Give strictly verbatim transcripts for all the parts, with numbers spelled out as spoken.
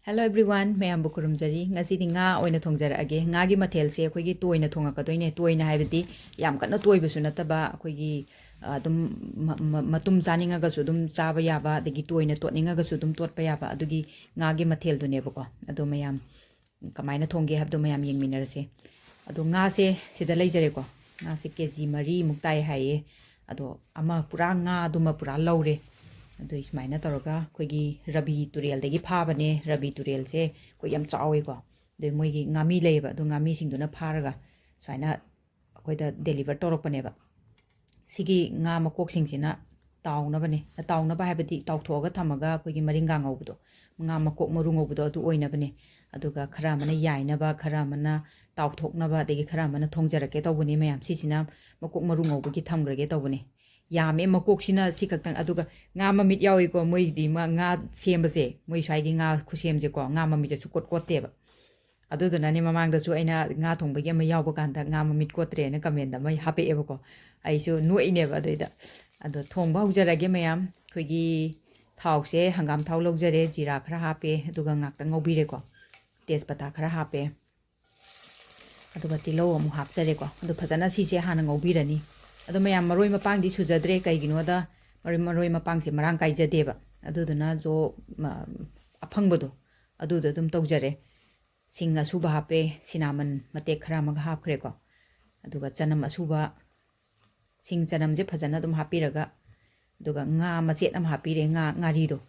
Hello everyone, ꯃꯌꯥꯝꯕꯨ ꯈꯨꯔꯨꯝꯖꯔꯤ꯫ ꯉꯁꯤꯗꯤ ꯉꯥ ꯑꯣꯏꯅ ꯊꯣꯡꯖꯔꯛꯑꯒꯦ꯫ ꯉꯥꯒꯤ ꯃꯊꯦꯜꯁꯦ ꯑꯩꯈꯣꯏꯒꯤ ꯇꯣꯏꯅ ꯊꯣꯡꯉꯛꯀꯗꯣꯏꯅꯦ꯫ ꯇꯣꯏꯅ ꯍꯥꯏꯕꯗꯤ ꯌꯥꯝ ꯀꯟꯅ ꯇꯣꯏꯕꯁꯨ ꯅꯠꯇꯕ, ꯑꯩꯈꯣꯏꯒꯤ, ꯑ, ꯑꯗꯨꯝ ꯃ-, ꯃ-, ꯃꯇꯨꯝ ꯆꯥꯅꯤꯡꯉꯒꯁꯨ ꯑꯗꯨꯝ ꯆꯥꯕ ꯌꯥꯕ, ꯑꯗꯒꯤ ꯇꯣꯏꯅ ꯇꯣꯠꯅꯤꯡꯉꯒꯁꯨ ꯑꯗꯨꯝ ꯇꯣꯠꯄ ꯌꯥꯕ, ꯑꯗꯨꯒꯤ ꯉꯥꯒꯤ ꯃꯊꯦꯜꯗꯨꯅꯦꯕꯀꯣ꯫ ꯑꯗꯣ ꯃꯌꯥꯝ ꯀꯃꯥꯏꯅ ꯊꯣꯡꯒꯦ ꯍꯥꯏꯕꯗꯣ ꯃꯌꯥꯝ ꯌꯦꯡꯃꯤꯟꯅꯔꯁꯦ꯫ ꯑꯗꯣ ꯉꯥꯁꯦ ꯁꯤꯗ ꯂꯩꯖꯔꯦꯀꯣ꯫ ꯉꯥꯁꯦ ꯀꯦ ꯖꯤ ꯃꯔꯤꯃꯨꯛ ꯇꯥꯏ ꯍꯥꯏꯌꯦ꯫ ꯑꯗꯣ ꯑꯃ ꯄꯨꯔꯥ ꯉꯥꯗꯨꯃ ꯄꯨꯔꯥ ꯂꯧꯔꯦ꯫ ꯑꯗꯨ ꯁꯨꯃꯥꯏꯅ ꯇꯧꯔꯒ ꯑꯩꯈꯣꯏꯒꯤ ꯔꯕꯤ ꯇꯨꯔꯦꯜꯗꯒꯤ ꯐꯥꯕꯅꯦ꯫ ꯔꯕꯤ ꯇꯨꯔꯦꯜꯁꯦ ꯑꯩꯈꯣꯏ ꯌꯥꯝ ꯆꯥꯎꯋꯦꯀꯣ꯫ ꯑꯗꯩ ꯃꯣꯏꯒꯤ ꯉꯥꯃꯤ ꯂꯩꯌꯦꯕ, ꯑꯗꯨ ꯉꯥꯃꯤꯁꯤꯡꯗꯨꯅ ꯐꯥꯔꯒ ꯁꯨꯃꯥꯏꯅ ꯑꯩꯈꯣꯏꯗ deliver ꯇꯧꯔꯛꯄꯅꯦꯕ꯫ ꯁꯤꯒꯤ ꯉꯥ ꯃꯀꯣꯛꯁꯤꯡꯁꯤꯅ ꯇꯥꯎꯅꯕꯅꯦ꯫ ꯇꯥꯎꯅꯕ ꯍꯥꯏꯕꯗꯤ ꯇꯥꯎꯊꯣꯛꯑꯒ ꯊꯝꯃꯒ ꯑꯩꯈꯣꯏꯒꯤ ꯃꯔꯤꯡꯒꯥ ꯉꯧꯕꯗꯣ, ꯉꯥ ꯃꯀꯣꯛ ꯃꯔꯨ ꯉꯧꯕꯗꯣ, ꯑꯗꯨ ꯑꯣꯏꯅꯕꯅꯦ꯫ ꯑꯗꯨꯒ ꯈꯔ ꯑꯃꯅ ꯌꯥꯏꯅꯕ, ꯈꯔ ꯑꯃꯅ ꯇꯥꯎꯊꯣꯛꯅꯕ, ꯑꯗꯒꯤ ꯈꯔ ꯑꯃꯅ ꯊꯣꯡꯖꯔꯛꯀꯦ ꯇꯧꯕꯅꯤ ꯃꯌꯥꯝ꯫ ꯁꯤꯁꯤꯅ ꯃꯀꯣꯛ ꯃꯔꯨ ꯉꯧꯕꯒꯤ ꯊꯝꯈ꯭ꯔꯒꯦ ꯇꯧꯕꯅꯤ꯫ ꯌꯥꯝꯃꯦ ꯃꯀꯣꯛꯁꯤꯅ ꯁꯤ ꯈꯛꯇꯪ꯫ ꯑꯗꯨꯒ ꯉꯥ ꯃꯃꯤꯠ ꯌꯥꯎꯏꯀꯣ, ꯃꯣꯏꯒꯤꯗꯤ ꯃꯥ-, ꯉꯥ ꯁꯦꯝꯕꯁꯦ, ꯃꯣꯏ ꯁ꯭ꯋꯥꯏꯒꯤ ꯉꯥ ꯈꯨꯁꯦꯝꯁꯦꯀꯣ, ꯉꯥ ꯃꯃꯤꯠꯁꯦ ꯁꯨꯛꯀꯣꯠ ꯀꯣꯠꯇꯦꯕ꯫ ꯑꯗꯨꯗꯨꯅꯅꯦ, ꯃꯃꯥꯡꯗꯁꯨ ꯑꯩꯅ ꯉꯥ ꯊꯣꯡꯕꯒꯤ ꯑꯃ ꯌꯥꯎꯕ ꯀꯥꯟꯗ ꯉꯥ ꯃꯃꯤꯠ ꯀꯣꯠꯇ꯭ꯔꯦꯅ comment ꯑꯃ ꯍꯥꯄꯛꯑꯦꯕꯀꯣ꯫ ꯑꯩꯁꯨ ꯅꯣꯛꯏꯅꯦꯕ ꯑꯗꯩꯗ꯫ ꯑꯗꯣ ꯊꯣꯡꯕ ꯍꯧꯖꯔꯒꯦ ꯃꯌꯥꯝ꯫ ꯑꯩꯈꯣꯏꯒꯤ ꯊꯥꯎꯁꯦ ꯍꯪꯒꯥꯝ ꯊꯥꯎ ꯂꯧꯖꯔꯦ, ꯖꯤꯔꯥ ꯈꯔ ꯍꯥꯞꯄꯦ, ꯑꯗꯨꯒ ꯉꯥꯛꯇꯪ ꯉꯧꯕꯤꯔꯦꯀꯣ꯫ ꯇꯦꯖꯄꯇꯥ ꯈꯔ ꯍꯥꯞꯄꯦ, ꯑꯗꯨꯒ ꯇꯤꯜꯍꯧ ꯑꯃꯨꯛ ꯍꯥꯞꯆꯔꯦꯀꯣ꯫ ꯑꯗꯨ ꯐꯖꯅ ꯁꯤꯁꯦ ꯍꯥꯟꯅ ꯉꯧꯕꯤꯔꯅꯤ꯫ ꯑꯗꯣ ꯃꯌꯥꯝ, ꯃꯔꯣꯏ ꯃꯄꯥꯡꯗꯤ ꯁꯨꯖꯗ꯭ꯔꯦ, ꯀꯩꯒꯤꯅꯣꯗ ꯃꯔꯣꯏ, ꯃꯔꯣꯏ ꯃꯄꯥꯡꯁꯦ ꯃꯔꯥꯡ ꯀꯥꯏꯖꯗꯦꯕ꯫ ꯑꯗꯨꯗꯨꯅ ꯖꯣ-, ꯃ-, ꯑꯐꯪꯕꯗꯣ, ꯑꯗꯨꯗ ꯑꯗꯨꯝ ꯇꯧꯖꯔꯦ꯫ ꯁꯤꯡ ꯑꯁꯨꯕ ꯍꯥꯞꯄꯦ, ꯁꯤꯅꯥꯃꯟ ꯃꯇꯦꯛ ꯈꯔ ꯑꯃꯒ ꯍꯥꯞꯈ꯭ꯔꯦꯀꯣ꯫ ꯑꯗꯨꯒ ꯆꯅꯝ ꯑꯁꯨꯕ, ꯁꯤꯡ ꯆꯅꯝꯁꯦ ꯐꯖꯅ ꯑꯗꯨꯝ ꯍꯥꯞꯄꯤꯔꯒ, ꯑꯗꯨꯒ ꯉꯥ ꯃꯆꯦꯠ ꯑꯃ ꯍꯥꯞꯄꯤꯔꯦ, ꯉꯥ, ꯉꯥꯔꯤꯗꯣ꯫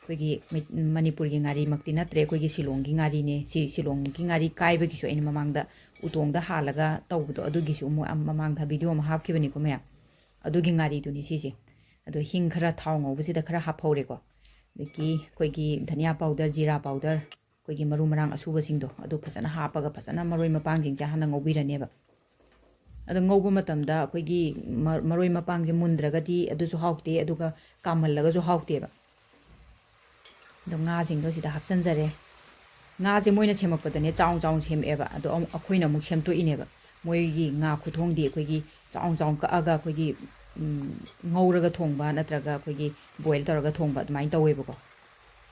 ꯑꯩꯈꯣꯏꯒꯤ ꯃꯩ-, ꯃꯅꯤꯄꯨꯔꯒꯤ ꯉꯥꯔꯤꯃꯛꯇꯤ ꯅꯠꯇ꯭ꯔꯦ, ꯑꯩꯈꯣꯏꯒꯤ ꯁꯤꯂꯣꯡꯒꯤ ꯉꯥꯔꯤꯅꯦ꯫ ꯁꯤ ꯁꯤꯂꯣꯡꯒꯤ ꯉꯥꯔꯤ ꯀꯥꯏꯕꯒꯤꯁꯨ ꯑꯩꯅ ꯃꯃꯥꯡꯗ ꯎꯇꯣꯡꯗ ꯍꯥꯜꯂꯒ ꯇꯧꯕꯗꯣ, ꯑꯗꯨꯒꯤꯁꯨ ꯑꯃꯨꯛ ꯑꯝ-, ꯃꯃꯥꯡꯗ video ꯑꯃ ꯍꯥꯞꯈꯤꯕꯅꯤꯀꯣ ꯃꯌꯥꯝ꯫ ꯑꯗꯨꯒꯤ ꯉꯥꯔꯤꯗꯨꯅꯤ ꯁꯤꯁꯦ꯫ ꯑꯗꯣ ꯍꯤꯡ ꯈꯔ ꯊꯥꯎ ꯉꯧꯕꯁꯤꯗ ꯈꯔ ꯍꯥꯞꯍꯧꯔꯦꯀꯣ꯫ ꯑꯗꯒꯤ ꯑꯩꯈꯣꯏꯒꯤ ꯙꯅꯤꯌꯥ powder, ꯖꯤꯔꯥ powder, ꯑꯩꯈꯣꯏꯒꯤ ꯃꯔꯨ ꯃꯔꯥꯡ ꯑꯁꯨꯕꯁꯤꯡꯗꯣ, ꯑꯗꯨ ꯐꯖꯅ ꯍꯥꯞꯄꯒ ꯐꯖꯅ ꯃꯔꯣꯏ ꯃꯄꯥꯡꯁꯤꯡꯁꯦ ꯍꯥꯟꯅ ꯉꯧꯕꯤꯔꯅꯦꯕ꯫ ꯑꯗꯣ ꯉꯧꯕ ꯃꯇꯝꯗ ꯑꯩꯈꯣꯏꯒꯤ ꯃ-, ꯃꯔꯣꯏ ꯃꯄꯥꯡꯁꯦ ꯃꯨꯟꯗ꯭ꯔꯒꯗꯤ ꯑꯗꯨꯁꯨ ꯍꯥꯎꯇꯦ, ꯑꯗꯨꯒ ꯀꯥꯝꯍꯜꯂꯒꯁꯨ ꯍꯥꯎꯇꯦꯕ꯫ ꯑꯗꯣ ꯉꯥꯁꯤꯡꯗꯣ ꯁꯤꯗ ꯍꯥꯞꯆꯤꯟꯖꯔꯦ꯫ ꯉꯥꯁꯦ ꯃꯣꯏꯅ ꯁꯦꯝꯃꯛꯄꯗꯅꯦ ꯆꯥꯎ ꯆꯥꯎꯅ ꯁꯦꯝꯃꯛꯑꯦꯕ, ꯑꯗꯣ ꯑꯃꯨꯛ ꯑꯩꯈꯣꯏꯅ ꯑꯃꯨꯛ ꯁꯦꯝꯗꯣꯛꯏꯅꯦꯕ꯫ ꯃꯣꯏꯒꯤ ꯉꯥ ꯈꯨꯊꯣꯡꯗꯤ ꯑꯩꯈꯣꯏꯒꯤ ꯆꯥꯎ ꯆꯥꯎ ꯀꯛꯑꯒ ꯑꯩꯈꯣꯏꯒꯤ, ꯎꯝ, ꯉꯧꯔꯒ ꯊꯣꯡꯕ ꯅꯠꯇ꯭ꯔꯒ ꯑꯩꯈꯣꯏꯒꯤ boil ꯇꯧꯔꯒ ꯊꯣꯡꯕ ꯑꯗꯨꯃꯥꯏꯅ ꯇꯧꯋꯦꯕꯀꯣ꯫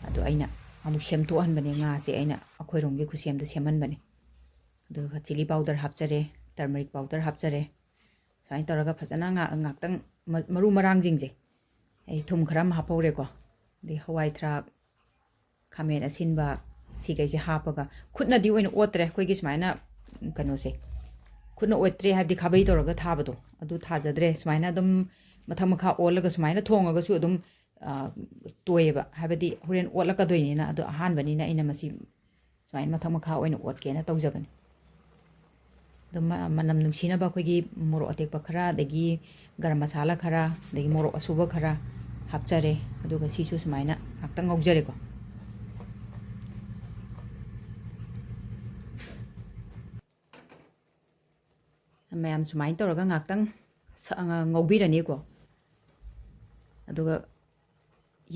ꯑꯗꯣ ꯑꯩꯅ ꯑꯃꯨꯛ ꯁꯦꯝꯗꯣꯛꯍꯟꯕꯅꯦ꯫ ꯉꯥꯁꯦ ꯑꯩꯅ ꯑꯩꯈꯣꯏꯔꯣꯝꯒꯤ ꯈꯨꯠꯁꯦꯝꯗ ꯁꯦꯝꯍꯟꯕꯅꯦ꯫ ꯑꯗꯨꯒ chilli powder ꯍꯥꯞꯆꯔꯦ, turmeric powder ꯍꯥꯞꯆꯔꯦ꯫ ꯁꯨꯃꯥꯏꯅ ꯇꯧꯔꯒ ꯐꯖꯅ ꯉꯥ-, ꯉꯥꯛꯇꯪ ꯃ-, ꯃꯔꯨ ꯃꯔꯥꯡꯁꯤꯡꯁꯦ, ꯑꯩ ꯊꯨꯝ ꯈꯔ ꯑꯃ ꯍꯥꯞꯍꯧꯔꯦꯀꯣ, ꯑꯗꯩ ꯍꯋꯥꯏ ꯊ꯭ꯔꯥꯛ, ꯈꯥꯃꯦꯟ ꯑꯁꯤꯟꯕ, ꯁꯤꯈꯩꯁꯦ ꯍꯥꯞꯄꯒ ꯈꯨꯠꯅꯗꯤ ꯑꯣꯏꯅ ꯑꯣꯠꯇ꯭ꯔꯦ꯫ ꯑꯩꯈꯣꯏꯒꯤ ꯁꯨꯃꯥꯏꯅ, ꯎꯝ, ꯀꯩꯅꯣꯁꯦ, ꯈꯨꯠꯅ ꯑꯣꯠꯇ꯭ꯔꯦ ꯍꯥꯏꯕꯗꯤ ꯈꯥꯕꯩ ꯇꯧꯔꯒ ꯊꯥꯕꯗꯣ ꯑꯗꯨ ꯊꯥꯖꯗ꯭ꯔꯦ꯫ ꯁꯨꯃꯥꯏꯅ ꯑꯗꯨꯝ ꯃꯊꯛ ꯃꯈꯥ ꯑꯣꯜꯂꯒ ꯁꯨꯃꯥꯏꯅ ꯊꯣꯡꯉꯒꯁꯨ ꯑꯗꯨꯝ, ꯑ, ꯇꯣꯏꯑꯦꯕ, ꯍꯥꯏꯕꯗꯤ ꯍꯣꯔꯦꯟ ꯑꯣꯠꯂꯛꯀꯗꯣꯏꯅꯤꯅ꯫ ꯑꯗꯣ ꯑꯍꯥꯟꯕꯅꯤꯅ ꯑꯩꯅ ꯃꯁꯤ ꯁꯨꯃꯥꯏꯅ ꯃꯊꯛ ꯃꯈꯥ ꯑꯣꯏꯅ ꯑꯣꯠꯀꯦꯅ ꯇꯧꯖꯕꯅꯤ꯫ ꯑꯗꯨꯝ ꯃ-, ꯃꯅꯝ ꯅꯨꯡꯁꯤꯅꯕ ꯑꯩꯈꯣꯏꯒꯤ ꯃꯣꯔꯣꯛ ꯑꯇꯦꯛꯄ ꯈꯔ, ꯑꯗꯒꯤ ꯒꯔꯝ ꯃꯁꯥꯂꯥ ꯈꯔ, ꯑꯗꯒꯤ ꯃꯣꯔꯣꯛ ꯑꯁꯨꯕ ꯈꯔ ꯍꯥꯞꯆꯔꯦ꯫ ꯑꯗꯨꯒ ꯁꯤꯁꯨ ꯁꯨꯃꯥꯏꯅ ꯉꯥꯛꯇꯪ ꯉꯧꯖꯔꯦꯀꯣ꯫ ꯃꯌꯥꯝ ꯁꯨꯃꯥꯏꯅ ꯇꯧꯔꯒ ꯉꯥꯛꯇꯪ ꯁ-, ꯉ-, ꯉꯧꯕꯤꯔꯅꯤꯀꯣ꯫ ꯑꯗꯨꯒ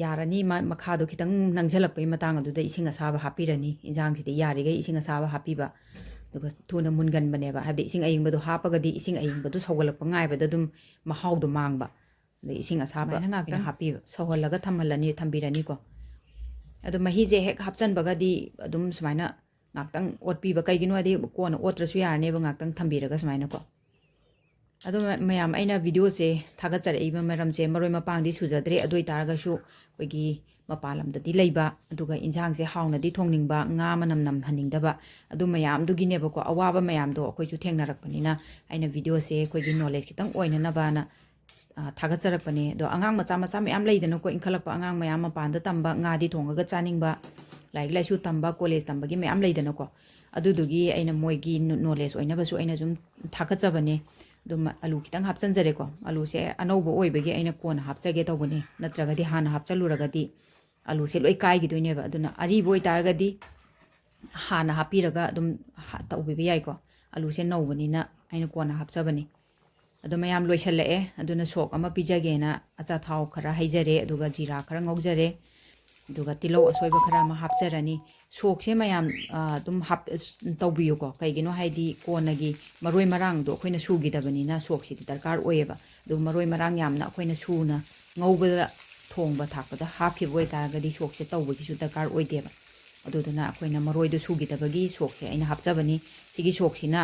ꯌꯥꯔꯅꯤ, ꯃꯥ-, ꯃꯈꯥꯗꯣ ꯈꯤꯇꯪ ꯅꯪꯁꯤꯜꯂꯛꯄꯒꯤ ꯃꯇꯥꯡ ꯑꯗꯨꯗ ꯏꯁꯤꯡ ꯑꯁꯥꯕ ꯍꯥꯞꯄꯤꯔꯅꯤ꯫ ꯏꯟꯖꯥꯡꯁꯤꯗꯤ ꯌꯥꯔꯤꯈꯩ ꯏꯁꯤꯡ ꯑꯁꯥꯕ ꯍꯥꯞꯄꯤꯕ, ꯑꯗꯨꯒ ꯊꯨꯅ ꯃꯨꯟꯒꯟꯕꯅꯦꯕ꯫ ꯍꯥꯏꯕꯗꯤ ꯏꯁꯤꯡ ꯑꯏꯪꯕꯗꯣ ꯍꯥꯞꯄꯒꯗꯤ ꯏꯁꯤꯡ ꯑꯏꯪꯕꯗꯣ ꯁꯧꯒꯠꯂꯛꯄ ꯉꯥꯏꯕꯗ ꯑꯗꯨꯝ ꯃꯍꯥꯎꯗꯣ ꯃꯥꯡꯕ꯫ ꯑꯗꯩ ꯏꯁꯤꯡ ꯑꯁꯥꯕ ꯁꯨꯃꯥꯏꯅ ꯉꯥꯛꯇꯪ ꯑꯣꯏꯅ ꯍꯥꯞꯄꯤꯕ꯫ ꯁꯧꯍꯜꯂꯒ ꯊꯝꯍꯜꯂꯅꯤ, ꯊꯝꯕꯤꯔꯅꯤꯀꯣ꯫ ꯑꯗꯣ ꯃꯍꯤꯁꯦ ꯍꯦꯛ ꯍꯥꯞꯆꯟꯕꯒꯗꯤ ꯑꯗꯨꯝ ꯁꯨꯃꯥꯏꯅ ꯉꯥꯛꯇꯪ ꯑꯣꯠꯄꯤꯕ꯫ ꯀꯩꯒꯤꯅꯣ ꯍꯥꯏꯗꯤ ꯀꯣꯟꯅ ꯑꯣꯠꯇ꯭ꯔꯁꯨ ꯌꯥꯔꯅꯦꯕ, ꯉꯥꯛꯇꯪ ꯊꯝꯕꯤꯔꯒ ꯁꯨꯃꯥꯏꯅꯀꯣ꯫ ꯑꯗꯣ ꯃ-, ꯃꯌꯥꯝ, ꯑꯩꯅ videoꯁꯦ ꯊꯥꯒꯠꯆꯔꯛꯏꯕ ꯃꯔꯝꯁꯦ ꯃꯔꯣꯏ ꯃꯄꯥꯡꯗꯤ ꯁꯨꯖꯗ꯭ꯔꯦ꯫ ꯑꯗꯨ ꯑꯣꯏꯇꯥꯔꯒꯁꯨ ꯑꯩꯈꯣꯏꯒꯤ ꯃꯄꯥꯟ ꯂꯝꯗꯗꯤ ꯂꯩꯕ, ꯑꯗꯨꯒ ꯏꯟꯁꯥꯡꯁꯦ ꯍꯥꯎꯅꯗꯤ ꯊꯣꯡꯅꯤꯡꯕ, ꯉꯥ ꯃꯅꯝ ꯅꯝꯍꯟꯅꯤꯡꯗꯕ, ꯑꯗꯨ ꯃꯌꯥꯝꯗꯨꯒꯤꯅꯦꯕꯀꯣ꯫ ꯑꯋꯥꯕ ꯃꯌꯥꯝꯗꯣ ꯑꯩꯈꯣꯏꯁꯨ ꯊꯦꯡꯅꯔꯛꯄꯅꯤꯅ ꯑꯩꯅ videoꯁꯦ ꯑꯩꯈꯣꯏꯒꯤ knowledge ꯈꯤꯇꯪ ꯑꯣꯏꯅꯅꯕꯅ, ꯑ, ꯊꯥꯒꯠꯆꯔꯛꯄꯅꯦ꯫ ꯑꯗꯣ ꯑꯉꯥꯡ ꯃꯆꯥ ꯃꯆꯥ ꯃꯌꯥꯝ ꯂꯩꯗꯅꯀꯣ, ꯏꯟꯈꯠꯂꯛꯄ ꯑꯉꯥꯡ ꯃꯌꯥꯝ, ꯃꯄꯥꯟꯗ ꯇꯝꯕ, ꯉꯥꯗꯤ ꯊꯣꯡꯉꯒ ꯆꯥꯅꯤꯡꯕ, ꯂꯥꯏꯔꯤꯛ ꯂꯥꯏꯁꯨ ꯇꯝꯕ, college ꯇꯝꯕꯒꯤ ꯃꯌꯥꯝ ꯂꯩꯗꯅꯀꯣ꯫ ꯑꯗꯨꯗꯨꯒꯤ ꯑꯩꯅ ꯃꯣꯏꯒꯤ ꯅꯣ-, knowledge ꯑꯣꯏꯅꯕꯁꯨ ꯑꯩꯅ ꯁꯨꯝ ꯊꯥꯒꯠꯆꯕꯅꯦ꯫ ꯑꯗꯨꯝ ꯑꯂꯨ ꯈꯤꯇꯪ ꯍꯥꯞꯆꯟꯖꯔꯦꯀꯣ꯫ ꯑꯂꯨꯁꯦ ꯑꯅꯧꯕ ꯑꯣꯏꯕꯒꯤ ꯑꯩꯅ ꯀꯣꯟꯅ ꯍꯥꯞꯆꯒꯦ ꯇꯧꯕꯅꯦ, ꯅꯠꯇ꯭ꯔꯒꯗꯤ ꯍꯥꯟꯅ ꯍꯥꯞꯆꯜꯂꯨꯔꯒꯗꯤ ꯑꯂꯨꯁꯦ ꯂꯣꯏ ꯀꯥꯏꯈꯤꯗꯣꯏꯅꯦꯕ꯫ ꯑꯗꯨꯅ ꯑꯔꯤꯕ ꯑꯣꯏꯇꯥꯔꯒꯗꯤ ꯍꯥꯟꯅ ꯍꯥꯞꯄꯤꯔꯒ ꯑꯗꯨꯝ ꯍꯥ-, ꯇꯧꯕꯤꯕ ꯌꯥꯏꯀꯣ꯫ ꯑꯂꯨꯁꯦ ꯅꯧꯕꯅꯤꯅ ꯑꯩꯅ ꯀꯣꯟꯅ ꯍꯥꯞꯆꯕꯅꯤ꯫ ꯑꯗꯣ ꯃꯌꯥꯝ ꯂꯣꯏꯁꯜꯂꯛꯑꯦ, ꯑꯗꯨꯅ ꯁꯣꯛ ꯑꯃ ꯄꯤꯖꯒꯦꯅ ꯑꯆꯥꯊꯥꯎ ꯈꯔ ꯍꯩꯖꯔꯦ, ꯑꯗꯨꯒ ꯖꯤꯔꯥ ꯈꯔ ꯉꯧꯖꯔꯦ, ꯑꯗꯨꯒ ꯇꯤꯜꯍꯧ ꯑꯁꯣꯏꯕ ꯈꯔ ꯑꯃ ꯍꯥꯞꯆꯔꯅꯤ꯫ ꯁꯣꯛꯁꯦ ꯃꯌꯥꯝ, ꯑ, ꯑꯗꯨꯝ ꯍꯥꯞ-, ꯑꯁ, ꯇꯧꯕꯤꯌꯨꯀꯣ꯫ ꯀꯩꯒꯤꯅꯣ ꯍꯥꯏꯗꯤ ꯀꯣꯟꯅꯒꯤ ꯃꯔꯣꯏ ꯃꯔꯥꯡꯗꯣ ꯑꯩꯈꯣꯏꯅ ꯁꯨꯈꯤꯗꯕꯅꯤꯅ ꯁꯣꯛꯁꯤꯗꯤ ꯗꯔꯀꯥꯔ ꯑꯣꯏꯌꯦꯕ꯫ ꯑꯗꯨ ꯃꯔꯣꯏ ꯃꯔꯥꯡ ꯌꯥꯝꯅ ꯑꯩꯈꯣꯏꯅ ꯁꯨꯅ ꯉꯧꯕꯗ ꯊꯣꯡꯕ ꯊꯥꯛꯄꯗ ꯍꯥꯞꯈꯤꯕ ꯑꯣꯏꯇꯥꯔꯒꯗꯤ ꯁꯣꯛꯁꯦ ꯇꯧꯕꯒꯤꯁꯨ ꯗꯔꯀꯥꯔ ꯑꯣꯏꯗꯦꯕ꯫ ꯑꯗꯨꯗꯨꯅ ꯑꯩꯈꯣꯏꯅ ꯃꯔꯣꯏꯗꯣ ꯁꯨꯈꯤꯗꯕꯒꯤ ꯁꯣꯛꯁꯦ ꯑꯩꯅ ꯍꯥꯞꯆꯕꯅꯤ꯫ ꯁꯤꯒꯤ ꯁꯣꯛꯁꯤꯅ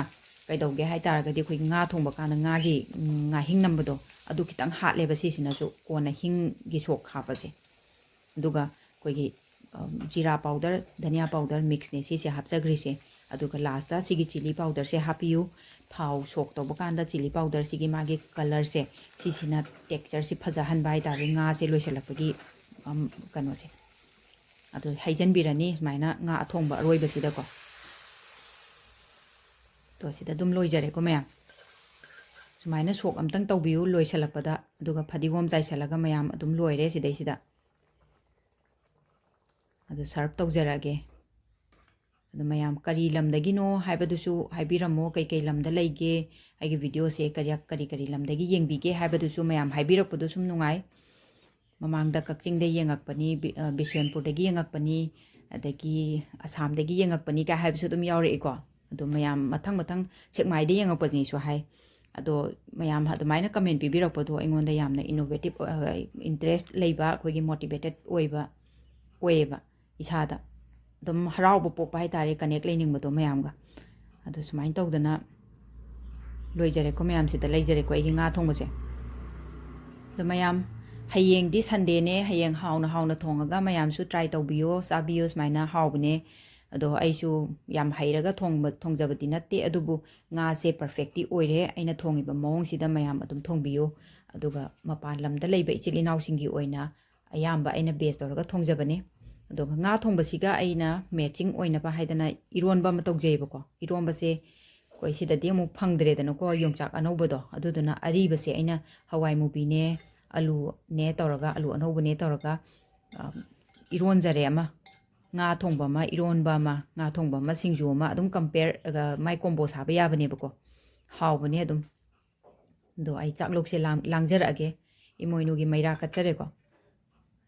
ꯀꯩꯗꯧꯒꯦ ꯍꯥꯏ ꯇꯥꯔꯒꯗꯤ, ꯑꯩꯈꯣꯏꯒꯤ ꯉꯥ ꯊꯣꯡꯕ ꯀꯥꯟꯗ ꯉꯥꯒꯤ, ꯎꯝ, ꯉꯥꯍꯤꯡ ꯅꯝꯕꯗꯣ, ꯑꯗꯨ ꯈꯤꯇꯪ ꯍꯥꯠꯂꯦꯕ ꯁꯤꯁꯤꯅꯁꯨ, ꯀꯣꯟꯅ ꯍꯤꯡꯒꯤ ꯁꯣꯛ ꯍꯥꯞꯄꯁꯦ꯫ ꯑꯗꯨꯒ ꯑꯩꯈꯣꯏꯒꯤ, ꯑꯝ, ꯖꯤꯔꯥ ꯄꯥꯎꯗꯔ, ꯙꯅꯤꯌꯥ ꯄꯥꯎꯗꯔ ꯃꯤꯛꯁꯅꯦ ꯁꯤꯁꯦ ꯍꯥꯞꯆꯈ꯭ꯔꯤꯁꯦ꯫ ꯑꯗꯨꯒ ꯂꯥꯁꯇ ꯁꯤꯒꯤ ꯆꯤꯂꯤ ꯄꯥꯎꯗꯔꯁꯦ ꯍꯥꯞꯄꯤꯌꯨ꯫ ꯊꯥꯎ ꯁꯣꯛ ꯇꯧꯕ ꯀꯥꯟꯗ ꯆꯤꯂꯤ ꯄꯥꯎꯗꯔꯁꯤꯒꯤ ꯃꯥꯒꯤ ꯀꯂꯔꯁꯦ, ꯁꯤꯁꯤꯅ ꯇꯦꯛꯁꯆꯔꯁꯤ ꯐꯖꯍꯟꯕ ꯍꯥꯏ ꯇꯥꯔꯦ, ꯉꯥꯁꯦ ꯂꯣꯏꯁꯤꯜꯂꯛꯄꯒꯤ, ꯑꯝ, ꯀꯩꯅꯣꯁꯦ꯫ ꯑꯗꯨ ꯍꯩꯖꯤꯟꯕꯤꯔꯅꯤ ꯁꯨꯃꯥꯏꯅ ꯉꯥ ꯑꯊꯣꯡꯕ ꯑꯔꯣꯏꯕꯁꯤꯗꯀꯣ꯫ ꯇꯣ ꯁꯤꯗ ꯑꯗꯨꯝ ꯂꯣꯏꯖꯔꯦꯀꯣ ꯃꯌꯥꯝ꯫ ꯁꯨꯃꯥꯏꯅ ꯁꯣꯛ ꯑꯝꯇꯪ ꯇꯧꯕꯤꯌꯨ ꯂꯣꯏꯁꯤꯜꯂꯛꯄꯗ, ꯑꯗꯨꯒ ꯐꯗꯤꯒꯣꯝ ꯆꯥꯏꯁꯤꯜꯂꯒ ꯃꯌꯥꯝ ꯑꯗꯨꯝ ꯂꯣꯏꯔꯦ ꯁꯤꯗꯩꯁꯤꯗ꯫ ꯑꯗꯨ ꯁꯔꯞ ꯇꯧꯖꯔꯛꯑꯒꯦ꯫ ꯑꯗꯨ ꯃꯌꯥꯝ ꯀꯔꯤ ꯂꯝꯗꯒꯤꯅꯣ ꯍꯥꯏꯕꯗꯨꯁꯨ ꯍꯥꯏꯕꯤꯔꯝꯃꯣ, ꯀꯩꯀꯩ ꯂꯝꯗ ꯂꯩꯒꯦ, ꯑꯩꯒꯤ ꯚꯤꯗꯤꯑꯣꯁꯦ ꯀꯔꯤ, ꯀꯔꯤ, ꯀꯔꯤ ꯂꯝꯗꯒꯤ ꯌꯦꯡꯕꯤꯒꯦ ꯍꯥꯏꯕꯗꯨꯁꯨ ꯃꯌꯥꯝ ꯍꯥꯏꯕꯤꯔꯛꯄꯗꯣ ꯁꯨꯝ ꯅꯨꯡꯉꯥꯏ꯫ ꯃꯃꯥꯡꯗ ꯀꯛꯆꯤꯡꯗ ꯌꯦꯡꯉꯛꯄꯅꯤ, ꯕꯤ-, ꯑ, ꯕꯤꯁꯦꯝꯄꯨꯔꯗꯒꯤ ꯌꯦꯡꯉꯛꯄꯅꯤ, ꯑꯗꯒꯤ ꯑꯁꯥꯝꯗꯒꯤ ꯌꯦꯡꯉꯛꯄꯅꯤ ꯀꯥꯏ ꯍꯥꯏꯕꯁꯨ ꯑꯗꯨꯝ ꯌꯥꯎꯔꯛꯏꯀꯣ꯫ ꯑꯗꯣ ꯃꯌꯥꯝ ꯃꯊꯪ ꯃꯊꯪ ꯁꯦꯛꯃꯥꯏꯗ ꯌꯦꯡꯉꯛꯄꯅꯤꯁꯨ ꯍꯥꯏ꯫ ꯑꯗꯣ ꯃꯌꯥꯝ ꯑꯗꯨꯃꯥꯏꯅ ꯀꯃꯦꯟ ꯄꯤꯕꯤꯔꯛꯄꯗꯣ ꯑꯩꯉꯣꯟꯗ ꯌꯥꯝꯅ ꯏꯅꯣꯚꯦꯇꯤꯞ, ꯑ, ꯏꯟꯇꯔꯦꯁ ꯂꯩꯕ, ꯑꯩꯈꯣꯏꯒꯤ ꯃꯣꯇꯤꯚꯦꯇꯦꯠ ꯑꯣꯏꯕ ꯑꯣꯏꯌꯦꯕ꯫ ꯏꯁꯥꯗ ꯑꯗꯨꯝ ꯍꯔꯥꯎꯕ ꯄꯣꯛꯄ ꯍꯥꯏ ꯇꯥꯔꯦ, ꯀꯅꯦꯛ ꯂꯩꯅꯤꯡꯕꯗꯣ ꯃꯌꯥꯝꯒ꯫ ꯑꯗꯣ ꯁꯨꯃꯥꯏꯅ ꯇꯧꯗꯅ ꯂꯣꯏꯖꯔꯦꯀꯣ, ꯃꯌꯥꯝꯁꯤꯗ ꯂꯩꯖꯔꯦꯀꯣ ꯑꯩꯒꯤ ꯉꯥ ꯊꯣꯡꯕꯁꯦ꯫ ꯑꯗꯣ ꯃꯌꯥꯝ, ꯍꯌꯦꯡꯗꯤ ꯁꯟꯗꯦꯅꯦ, ꯍꯌꯦꯡ ꯍꯥꯎꯅ ꯍꯥꯎꯅ ꯊꯣꯡꯉꯒ ꯃꯌꯥꯝꯁꯨ ꯇ꯭ꯔꯥꯏ ꯇꯧꯕꯤꯌꯣ, ꯆꯥꯕꯤꯌꯣ, ꯁꯨꯃꯥꯏꯅ ꯍꯥꯎꯕꯅꯦ꯫ ꯑꯗꯣ ꯑꯩꯁꯨ ꯌꯥꯝ ꯍꯩꯔꯒ ꯊꯣꯡꯕ, ꯊꯣꯡꯖꯕꯗꯤ ꯅꯠꯇꯦ, ꯑꯗꯨꯕꯨ ꯉꯥꯁꯦ ꯄꯔꯐꯦꯛꯇꯤ ꯑꯣꯏꯔꯦ꯫ ꯑꯩꯅ ꯊꯣꯡꯉꯤꯕ ꯃꯑꯣꯡꯁꯤꯗ ꯃꯌꯥꯝ ꯑꯗꯨꯝ ꯊꯣꯡꯕꯤꯌꯨ꯫ ꯑꯗꯨꯒ ꯃꯄꯥꯟ ꯂꯝꯗ ꯂꯩꯕ ꯏꯆꯤꯜ ꯏꯅꯥꯎꯁꯤꯡꯒꯤ ꯑꯣꯏꯅ ꯑꯌꯥꯝꯕ ꯑꯩꯅ ꯕꯦꯁ ꯇꯧꯔꯒ ꯊꯣꯡꯖꯕꯅꯦ꯫ ꯑꯗꯨꯒ ꯉꯥ ꯊꯣꯡꯕꯁꯤꯒ ꯑꯩꯅ ꯃꯦꯠꯆꯤꯡ ꯑꯣꯏꯅꯕ ꯍꯥꯏꯗꯅ ꯏꯔꯣꯟꯕ ꯑꯃ ꯇꯧꯖꯩꯑꯕꯀꯣ꯫ ꯏꯔꯣꯟꯕꯁꯦ ꯑꯩꯈꯣꯏ ꯁꯤꯗꯗꯤ ꯑꯃꯨꯛ ꯐꯪꯗ꯭ꯔꯦꯗꯅꯀꯣ, ꯌꯣꯡꯆꯥꯛ ꯑꯅꯧꯕꯗꯣ꯫ ꯑꯗꯨꯗꯨꯅ ꯑꯔꯤꯕꯁꯦ ꯑꯩꯅ ꯍꯋꯥꯏ ꯃꯨꯕꯤꯅꯦ, ꯑꯂꯨꯅꯦ ꯇꯧꯔꯒ, ꯑꯂꯨ ꯑꯅꯧꯕꯅꯦ ꯇꯧꯔꯒ, ꯑ, ꯏꯔꯣꯟꯖꯔꯦ ꯑꯃ꯫ ꯉꯥ ꯊꯣꯡꯕ ꯑꯃ, ꯏꯔꯣꯟꯕ ꯑꯃ, ꯉꯥ ꯊꯣꯡꯕ ꯑꯃ, ꯁꯤꯡꯖꯨ ꯑꯃ, ꯑꯗꯨꯝ ꯀꯝꯄꯦꯌꯔ, ꯑ, ꯃꯥꯏ ꯀꯣꯝꯕꯣ ꯁꯥꯕ ꯌꯥꯕꯅꯦꯕꯀꯣ꯫ ꯍꯥꯎꯕꯅꯦ ꯑꯗꯨꯝ꯫ ꯑꯗꯣ ꯑꯩ ꯆꯥꯛꯂꯨꯛꯁꯦ ꯂꯥꯡ-, ꯂꯥꯡꯖꯔꯛꯑꯒꯦ꯫ ꯏꯃꯣꯏꯅꯨꯒꯤ ꯃꯩꯔꯥ ꯀꯠꯆꯔꯦꯀꯣ꯫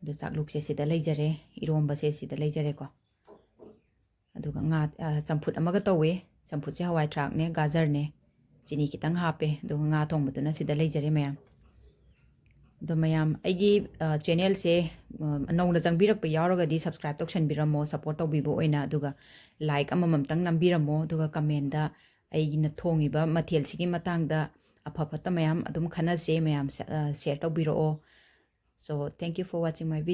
ꯑꯗꯣ ꯆꯥꯛꯂꯨꯛꯁꯦ ꯁꯤꯗ ꯂꯩꯖꯔꯦ, ꯏꯔꯣꯝꯕꯁꯦ ꯁꯤꯗ ꯂꯩꯖꯔꯦꯀꯣ꯫ ꯑꯗꯨꯒ ꯉꯥ, ꯑ, ꯆꯝꯐꯨꯠ ꯑꯃꯒ ꯇꯧꯋꯦ꯫ ꯆꯝꯐꯨꯠꯁꯦ ꯍꯋꯥꯏ ꯊ꯭ꯔꯥꯛꯅꯦ, ꯒꯥꯖꯔꯅꯦ, ꯆꯤꯅꯤ ꯈꯤꯇꯪ ꯍꯥꯞꯄꯦ꯫ ꯑꯗꯨꯒ ꯉꯥ ꯊꯣꯡꯕꯗꯨꯅ ꯁꯤꯗ ꯂꯩꯖꯔꯦ ꯃꯌꯥꯝ꯫ ꯑꯗꯣ ꯃꯌꯥꯝ, ꯑꯩꯒꯤ ꯆꯦꯅꯦꯜꯁꯦ ꯅꯧꯅ ꯆꯪꯕꯤꯔꯛꯄ ꯌꯥꯎꯔꯒꯗꯤ subscribe ꯇꯧꯁꯟꯕꯤꯔꯝꯃꯣ, support ꯇꯧꯕꯤꯕ ꯑꯣꯏꯅ꯫ ꯑꯗꯨꯒ like ꯑꯃꯃꯝꯇꯪ ꯅꯝꯕꯤꯔꯝꯃꯣ꯫ ꯑꯗꯨꯒ commentꯗ ꯑꯩꯒꯤꯅ ꯊꯣꯡꯉꯤꯕ ꯃꯊꯦꯜꯁꯤꯒꯤ ꯃꯇꯥꯡꯗ ꯑꯐ ꯐꯠꯇ ꯃꯌꯥꯝ ꯑꯗꯨꯝ ꯈꯟꯅꯁꯦ꯫ ꯃꯌꯥꯝ share ꯇꯧꯕꯤꯔꯛꯑꯣ꯫ So thank you for watching my video.